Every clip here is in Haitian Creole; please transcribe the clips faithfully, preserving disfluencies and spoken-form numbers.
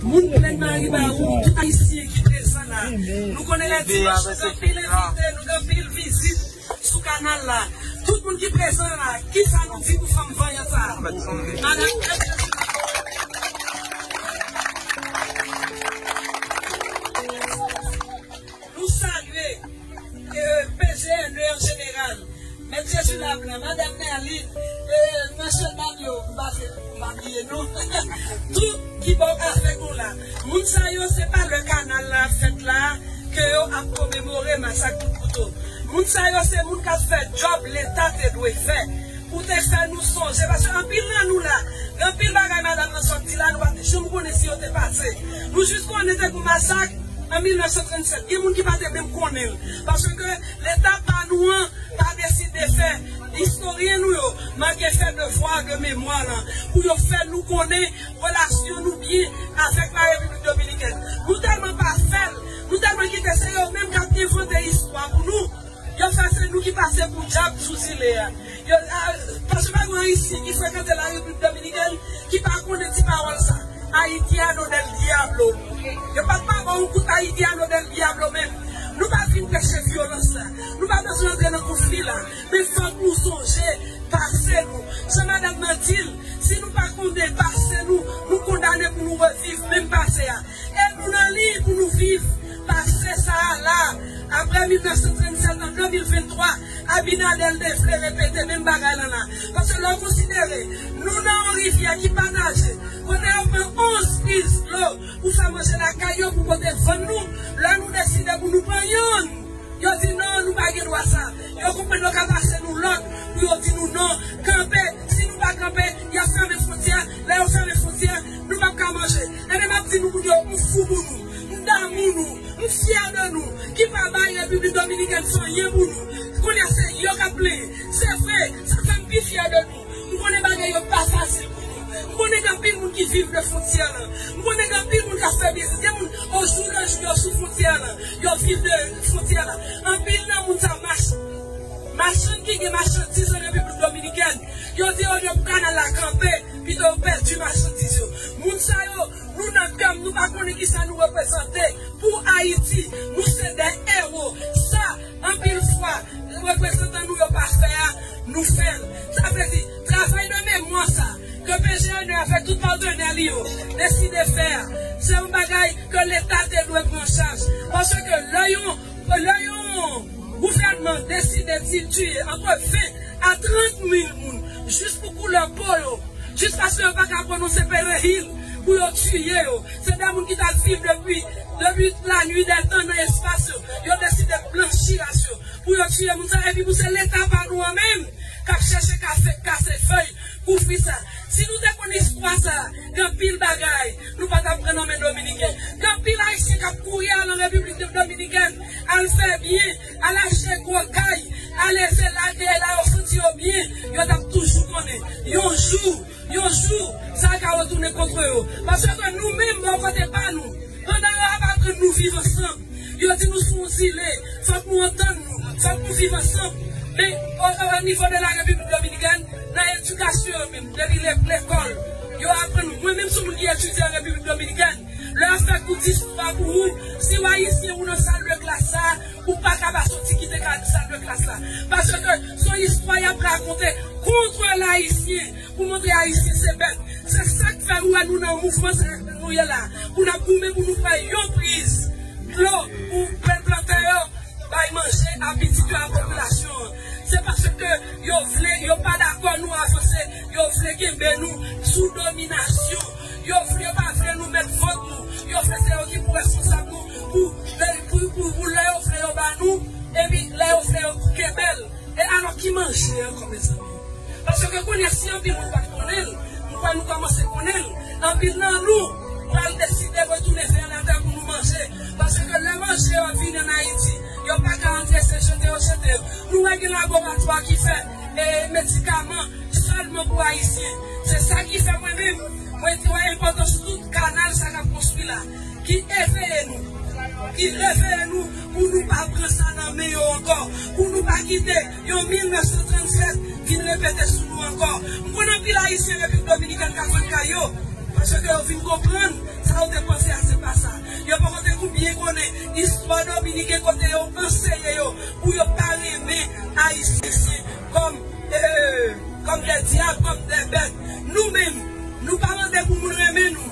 Moun Plèn Maribawou, tout Ayisyen ki prezan la. Nou konnen lè dimanch, nou gen anpil envite, nou gen anpil vizit sou kanal la. Tout moun ki prezan la, kisa nou di pou fanm vanyan sa a? Madan, nou salye, euh, P G N E an jeneral, Mèt Jezi Lablan, Madan Nerline, euh, Mesye Daniel, m pa fè, m pa bliye non. Tout ki bò avèk nou la. Moun sa yo, se pa lè kanal la ap fèt la ke yo ap komemore masak Kout Kouto. Moun sa yo, se moun k ap fè djòb Leta te dwe fè pou te fè nou sonje. Paske anpil nan nou la, gen anpil bagay madanm nan sot di la, nou pa t janm konnen si yo te pase. Nou jis konnen te gen masak an mil nèf san trannsenk. Gen moun ki pa te menm konnen l. Paske Leta pa nou an pa deside fè. Istoryen nou yo manke fè devwa de memwa lan pou yo fè nou konnen relasyon nou byen avèk la Repiblik Dominikèn. Nou tèlman pa fè l, nou tèlman kite se yo menm k ap envante istwa pou nou. Yo fè se nou ki pase pou dyab sou zile a. Yo, a, paske pa gen Ayisyen ki frekante la Repiblik Dominikèn ki pa konnen ti pawòl sa. Haitiano del diablo. Yo pa t pa ba w kout Haitiano del diablo menm. Nou pa vin preche vyolans la. Nou pa bezwen antre nan konfli la. Men fòk nou sonje pase nou. Jan madanm nan di l, si nou pa konnen pase nou, nou kondane pou nou reviv menm pase a. E nou nan liy pou nou viv pase sa a la. Apre mil nèf san trannsenk, an de mil venntwa, Abinader te vle repete menm bagay lan la. Paske lè w konsidere, nou nan yon rivyè ki pa naje, kote yo pran onz priz dlo pou fè manje lakay yo, pou pote vann nou, lè nou deside pou nou pran yonn, yo di non, nou pa gen dwa sa. Yo konprann yo ka pase nou lòd pou yo di nou non, kanpe. Si nou pa kanpe, y ap fèmen fwontyè. Lè yo fèmen fwontyè, nou p ap ka manje. Ebyen, m ap di nou moun yo, m fou pou nou, m damou nou, m fyè de nou, ki pa bay Repiblik Dominikèn fè anyen pou nou. Kounye a, se yo k ap plenyen. Se vre, sa fè m pi fyè de nou. M konnen bagay yo pa fasil pou nou. M konnen gen anpil moun ki viv de fwontyè lan. M konnen gen anpil moun k ap fè biznis. Gen moun, o jou le jou, yo sou fwontyè lan. Yo viv de fwontyè lan. Anpil nan moun sa mach-, machann ki gen machandiz an Repiblik Dominikèn, yo di olye pou kanal la kanpe, pito yo pèdi machandiz yo. Moun sa yo, nou nan kè m, nou pa konnen kisa nou reprezante pou Ayiti. Nou se de ewo. Sa, anpil fwa, reprezantan nou yo pa fè a, nou fè l. Sa vle di, travay de memwa sa, ke P G N E avèk tout patnè li yo deside fè a, se yon bagay ke Leta te dwe pran chaj. Paske lè yon, lè yon gouvènman deside ti-, tiye ant ven a trant mil moun jis pou koulè po yo, jis paske yo pa ka pwononse perehil pou yo tiye yo. Se de moun ki t ap viv depi, depi la nuit des temps nan espas yo. Yo deside blanchi ras yo pou yo tiye moun sa, epi pou se Leta pa nou an menm k ap chèche kase, kase fèy kouvri sa. Si nou te konn istwa sa, gen anpil bagay nou pa t ap pran nan men Dominiken. Gen anpil Ayisyen k ap kouri al an Repiblik Dominikèn, al fè byen, al achte gwo kay, al leve la, deye la yo santi yo byen, yo t ap toujou konnen. Yon jou, yon jou, sa ka retounen kont yo. Paske nou menm, bò kote pa nou, pandan yo ap aprann nou viv ansanm, yo di nou sou yon zile, fòk nou antann nou, fòk nou viv ansanm. Men, o, o, o nivo de la Repiblik Dominikèn, nan edikasyon yo menm, depi le-, lekòl, yo aprann, mwen menm sou moun ki etidye an Repiblik Dominikèn, lè yo fè kou distwa pou ou, si w Ayisyen ou nan sal de klas sa, ou pa ka pa soti kite ka-, sal de klas la. Paske se yon istwa y ap rakonte kont Ayisyen, pou montre Ayisyen se bèt. Se sa k fè ou wè nou nan mouvman se nou ye la, pou n ap goumen pou nou pran yon priz dlo pou pèp plantè yo bay manje a pitit yo, a popilasyon an. Se paske yo vle, yo pa dakò nou avanse, yo vle kenbe nou sou dominasyon. Yo vle, yo pa vle nou met vòt nou. Yo vle se yo ki pou responsab nou pou, pou, pou, pou lè yo vle yo ba nou, epi lè yo vle yo kenbe l. E alò ki manje ankò, mezanmi? Paske kounye a, si anpil moun pa t konnen l, m kwè nou kòmanse konnen l. Anpil nan nou pral deside retounen vè latè pou nou manje. Paske lè manje yo ap vini ann Ayiti, yo pa ka antre, se jete yo jete yo. Nou wè gen laboratwa ki fè, e, medikaman sèlman pou Ayisyen. Se sa ki fè mwen menm, mwen te wè enpòtans tout kanal sa k ap konstwi la, ki eveye nou, ki reveye nou pou nou pa pran sa nan men yo ankò, pou nou pa kite yon mil nèf san trannsèt vin repete sou nou ankò. M konn anpil Ayisyen Repiblik Dominikèn k ap vann kay yo, paske yo vin konprann sa Sa w te panse a, se pa sa. Yo poko te kou byen konnen istwa dominiken kote yo anseye yo pou yo pa renmen Ayisyen kòm, eh, kòm dè dyab, kòm dè bèt. Nou menm, nou pa mande pou moun renmen nou.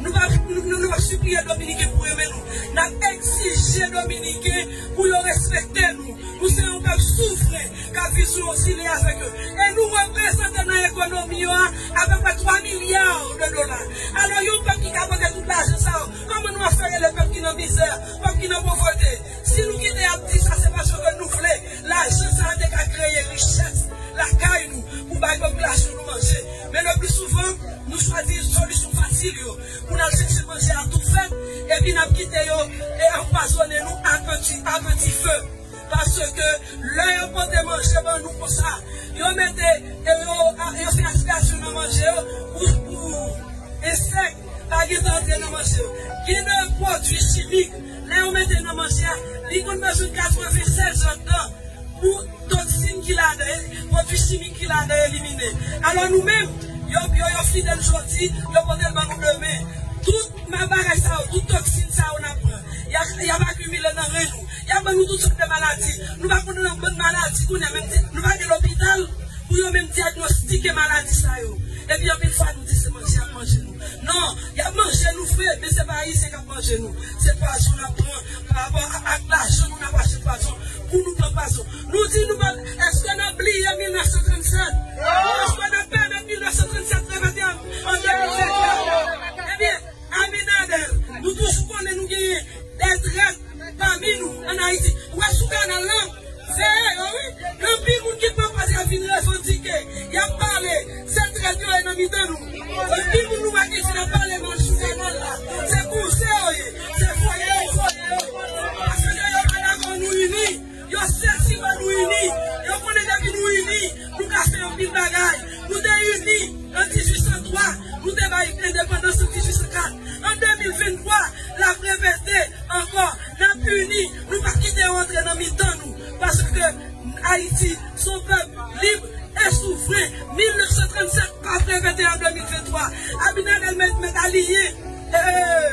Nou pa, nou, nou, nou pa sipliye Dominiken pou renmen nou. N ap egzije Dominiken pou yo respekte nou. Nou se yon pèp souvren k ap viv sou yon zile avèk yo. E nou reprezante nan ekonomi yo a apepre twa milya de dola. Alò, yon pèp ki ka pote tout lajan sa yo, kòman nou ap fè rele pèp ki nan mizè, pèp ki nan povrete? Si nou kite y ap di sa, se paske nou vle lajan sa a te ka kreye richès lakay nou pou bay popilasyon nou manje. Men le pli souvan, nou chwazi solisyon fasil yo pou n al chèche manje a tou fèt, epi n ap kite yo e anpwazonnen nou a peti, a peti fe. Paske lè yo pote manje ban nou konsa, yo mete, e yo, a, yo fè aspirasyon nan manje yo pou, pou ensèk pa gentan antre nan manje yo. Gen de pwodui chimik, lè yo mete nan manje a, li konn bezwen katreven sèz èdtan pou toksin ki ladan, pwodui chimik ki ladan elimine. Alò nou menm, yo, yo, yo fidèl jodi, yo pote l ban nou demen. Tout ma bagay sa yo, tout toksin sa yo n ap pran, y ap, y ap akimile nan ren nou. Y ap ban nou tout sòt de maladi. Nou pa konn nan bann maladi kounye a, menm di, nou pa gen lopital pou yo menm dyagnostike maladi sa yo. Epi anpil fwa nou di se manje y ap manje nou. Non, y ap manje nou vre, men se pa Ayisyen k ap manje nou. Se pwazon n ap pran pa rapò a, ak lajan nou n ap achte pwazon pou nou pran pwazon. Nou di nou pa, èske n ap bliye mil nèf san trannsèt? Èske n ap pèmèt mil nèf san trannsèt repete an, an de mil vennkat? Ebyen, Abinader, nou toujou konnen nou genyen dè trèt pami nou ann Ayiti. Ou wè sou kanal lan, veye yo, wi. Gen anpil moun ki pran pòz y ap vin revandike, y ap pale. Se trèt yo ye nan mitan nou. Anpil moun nou wè ki vin ap pale mal sou kanal la, se kouzen yo ye, se voye yo voye yo. Paske yo pa dakò nou ini. Yo sezi wè nou ini. Yo konnen depi nou ini, nou ka fè anpil bagay. Nou te ini an dizuit san twa, nou te bay endepandans an dizuit san kat. An de mil venntwa, l ap repete ankò. N ap ini, nou p ap kite yo antre nan mitan nou. Paske Ayiti se yon pèp lib e souvren. Mil nèf san trannsèt pa t repete an de mil venntwa. Abinader mèt, mèt aliyen, eh,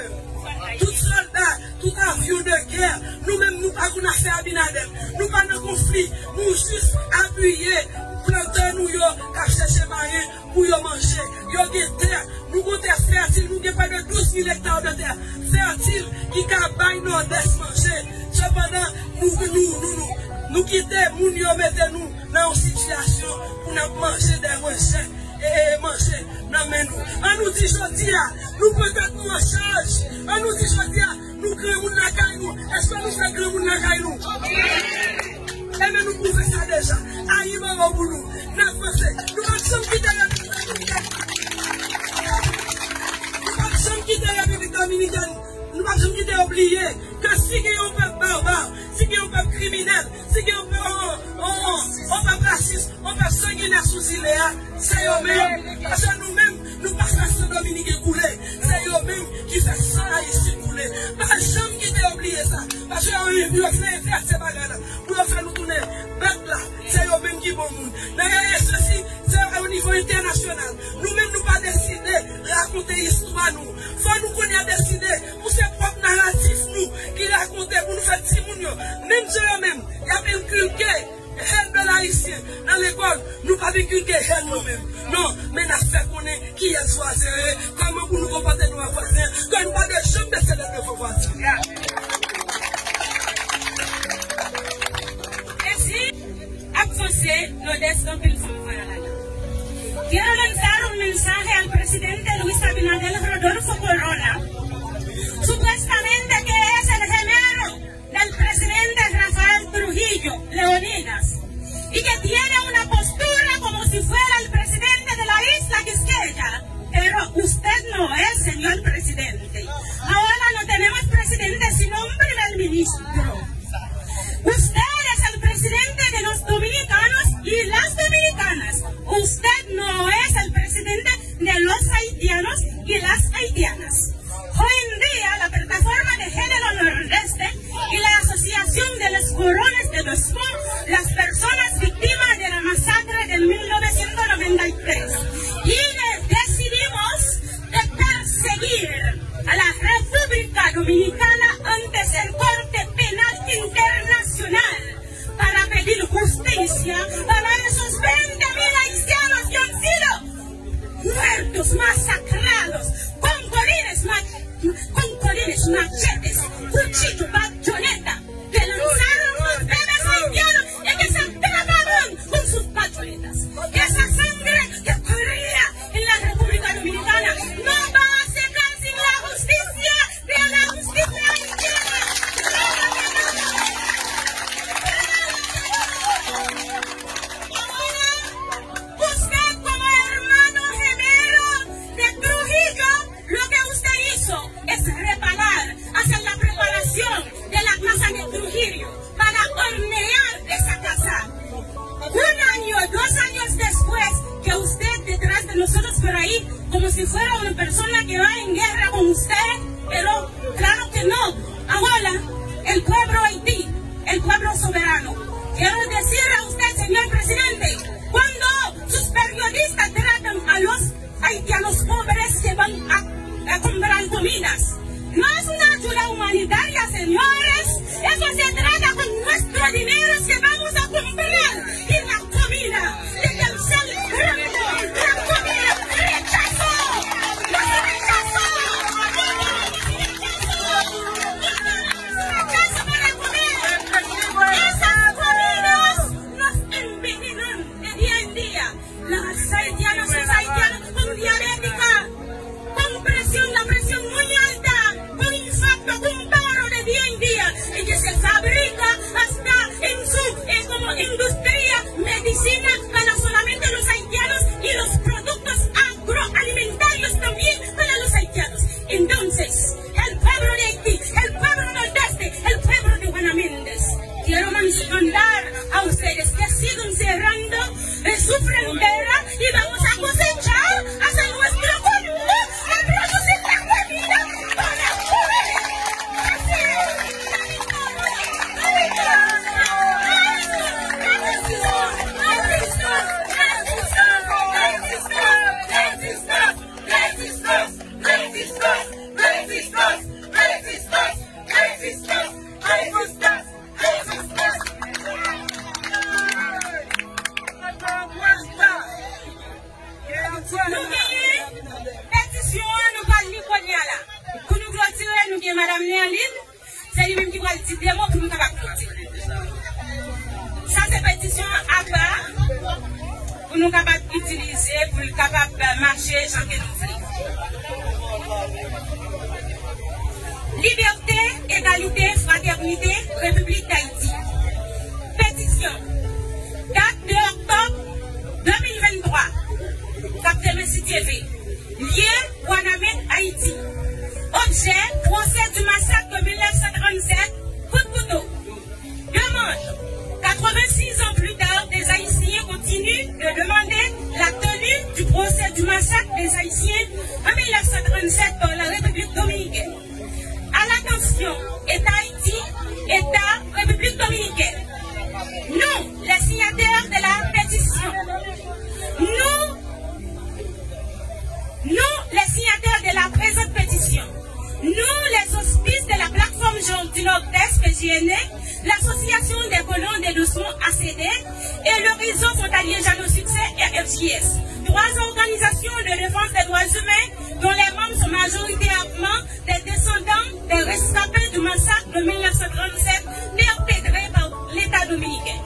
tout sòlda, tout avyon de gè. Nou menm, nou pa konn afè Abinader. Nou pa nan konfli. Nou jis apiye plantè nou yo k ap chèche mwayen pou yo manje. Yo gen tè. Nou gon tè fètil. Nou gen près de douz mil ekta de tè fètil ki ka bay Nòdès manje. Sepandan, nou, nou, nou, nou, nou kite moun yo mete nou nan yon sitiyasyon pou n ap manje de rejè e, e manje nan men nou. An nou di jodi a, nou pran tèt nou an chaj. An nou di jodi a, nou granmoun lakay nou. Èske nou fè granmoun lakay nou? Ebyen, nou pwouve sa deja. Ayibobo pou nou. N ap vanse. Nou p ap janm kite Repiblik Dominikèn. Nou p ap janm kite Repiblik Dominikèn. Nou p ap janm kite yo bliye ke si gen yon pèp baba, si gen yon pèp kriminèl, si gen yon pèp, yon, yon, yon pèp rasis, yon pèp sanginè sou zile a, se yo menm. Paske nou menm, nou pa fè san Dominiken koule. Se yo menm ki fè san Ayisyen koule. Pa janm kite yo bliye sa. Paske yo, yo vle envèse bagay la pou yo fè nou tounen bèt la. Se yo menm ki bon moun. Dayè, e sesi, se o nivo entènasyonal. Nou menm, nou pa deside rakonte istwa nou. Fò nou kounye a deside pou se pwòp naratif nou ki rakonte pou nou fè timoun yo. Menm jan yo menm, y ap enkilke haine de l'Haïtien nan lekòl, nou p ap enkilke haine nou menm. Non, men n ap fè konnen kiyès vwazen yo ye, kòman pou nou konpòte nou ak vwazen an, ke nou pa dwe janm bese tèt devan vwazen an. Mèsi. Ap vanse, Nòdès gen anpil fanm vwayan ladan. Quiero lanzar un mensaje al presidente Luis Abinader Rodolfo Corona, supuestamente que es el gemelo del presidente Rafael Trujillo Leónidas, y que tiene una postura como si fuera el presidente de la isla Quisqueya, pero usted no es, señor. Dominicana ante el Corte Penal Internacional para pedir justicia para esos veinte mil haitianos que han sido muertos, masacrados, con colines, ma- con colines, machetes, cuchillo, bayoneta, que lanzaron los bebés haitianos y que se tapaban con sus pacholetas. Esa sangre que corría en la República Dominicana no va a secar sin la justicia de la justicia haitiana. Ahora, usted como hermano gemelo de Trujillo, lo que usted hizo es reparar, hacer la preparación de la casa de Trujillo para hornear esa casa. Un año, dos años después que usted detrás de nosotros por ahí, como si fuera una persona que va en guerra con usted, pero claro que no. Ahora, el pueblo Haití, el pueblo soberano. Quiero decir a usted, señor presidente, cuando sus periodistas tratan a los haitianos pobres que van a, a comprar comidas. No es una ayuda humanitaria, señores. Eso se trata con nuestro dinero que vamos a comprar y la comida de tercer mundo. La comida rechazo. Nos rechazo. Rechazo para comer. Esas comidas nos envenenan de día en día. Las haitianas, los haitianos con diabética, con presión, la presión muy alta, con infarto, con paro de día en día, y que se fabrica hasta en su, eh, como industria, medicina para solamente los haitianos y los productos agroalimentarios también para los haitianos. Entonces, el pueblo de Haití, el pueblo nordeste, el pueblo de Juana Méndez, quiero mandar a ustedes que sigan cerrando, eh, su frontera y vamos a cosechar, hacer nuestro cultivo, a producir la comida para comer. Así es. Resistance! Resistance! Resistance! Resistance! Resistance! Resistance! Resistance! Resistance! Resistance! Resistance! Resistance! Nou genyen petisyon an, nou pral li kounye a la. Pou nou klotire, nou gen Madanm Nerline. Se li menm ki pral di de mo pou nou kapab klotire. Sa se petisyon an apa pou nou kapab itilize, pou l kapab mache jan ke nou vle. Liberté, égalité, fraternité, République d'Haïti. Petisyon. Dat de oktòb de mil venntwa. K ap demen si Dye vle. Lye, Wanament, Ayiti. Objè, procès du massacre de mil nèf san trann sèt, kout kouto. Demande, quatre-vingt-six ans plus tard, des Haïtiens continuent de demander la tenue du procès du massacre des Haïtiens en mille neuf cent trente-sept par la République dominicaine. À l'attention, État Haïti, État République dominicaine. Nous, les signataires de la pétition, nous, nous, les signataires de la présente pétition, nous, les auspices de la plateforme Jeune du Nord-Est, P J N E, l'Association des colons de l'Osemont, A C D, et le réseau frontalier Jeannot Succès, R F J S, trois organisations de défense des droits humains dont les membres sont majoritairement des descendants des rescapés du massacre de mille neuf cent trente-sept perpétré par l'État dominicain.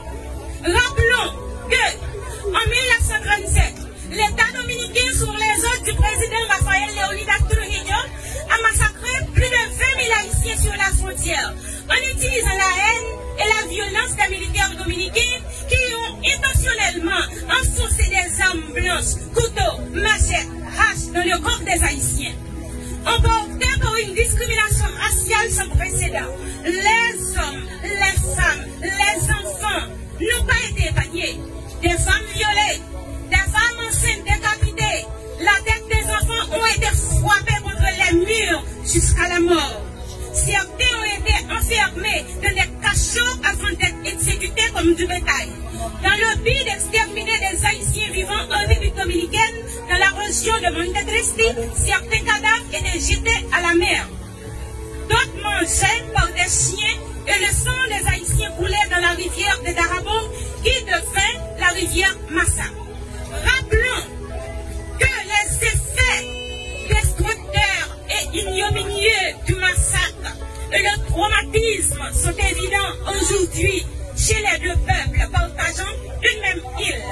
Rappelons que, en mille neuf cent trente-sept, l'État dominicain, sous les ordres du président Rafael Leonidas Trujillo, a massacré plus de vingt mille Haïtiens sur la frontière, en utilisant la haine et la violence des militaires dominicains qui ont intentionnellement enfoncé des armes blanches, couteaux, machettes, haches dans le corps des Haïtiens. Emportés par une discrimination raciale sans précédent, les hommes, les femmes, les enfants n'ont pas été épargnés. Des femmes violées, des femmes enceintes décapitées, la tête des enfants ont été frappées contre les murs jusqu'à la mort. Certains ont été enfermés dans des cachots avant d'être exécutés comme du bétail. Dans le but d'exterminer les Haïtiens vivant en République dominicaine, dans la région de Monte Cristi, certains cadavres étaient jetés à la mer. D'autres mangés par des chiens et le sang des Haïtiens coulait dans la rivière de Darabo qui devint la rivière Massa. Rappelons que les effets destructeurs et ignominieux du massacre et le traumatisme sont évidents aujourd'hui chez les deux peuples partageant une même île.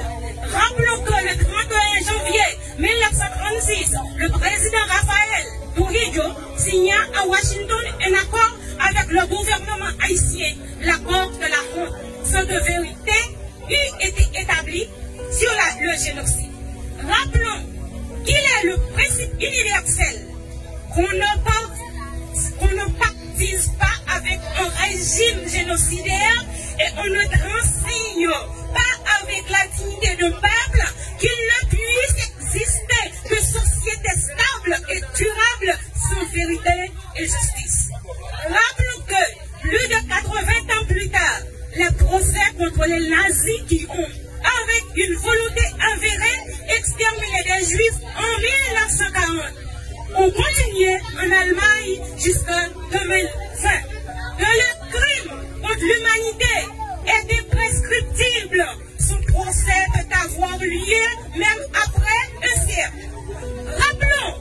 Rappelons que le trente et un janvier mille neuf cent trente-six, le président Rafael Trujillo signa à Washington un accord avec le gouvernement haïtien, l'accord de la honte, sans de vérité eût été établi sur la, le génocide. Rappelons qu'il est le principe universel qu'on ne par-, qu'on ne pactise pas avec un régime génocidaire et on ne transige pas avec la dignité d'un peuple, qu'il ne puisse exister de société stable et durable sans vérité et justice. Rappelons que plus de quatre-vingts ans plus tard, les procès contre les nazis qui ont, avec une volonté avérée, exterminé des Juifs en mille neuf cent quarante ont continué en Allemagne jusqu'en deux mille vingt. Que le crime contre l'humanité est imprescriptible, son procès peut avoir lieu même après un siècle. Rappelons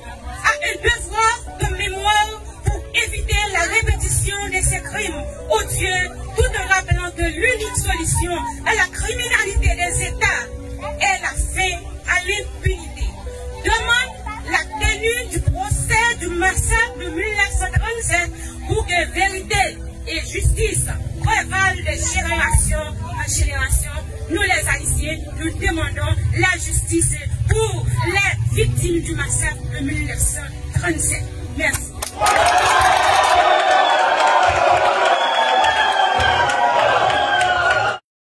à un devoir de mémoire pour éviter la répétition de ces crimes odieux, tout en rappelant que l'unique solution à la criminalité des États est la fin à l'impunité. Demande la tenue du procès du massacre de mille neuf cent trente-sept pour que vérité et justice prévalent de génération en génération. Nous, les Haïtiens, nous demandons la justice pour les victimes du massacre de mille neuf cent trente-sept. Merci.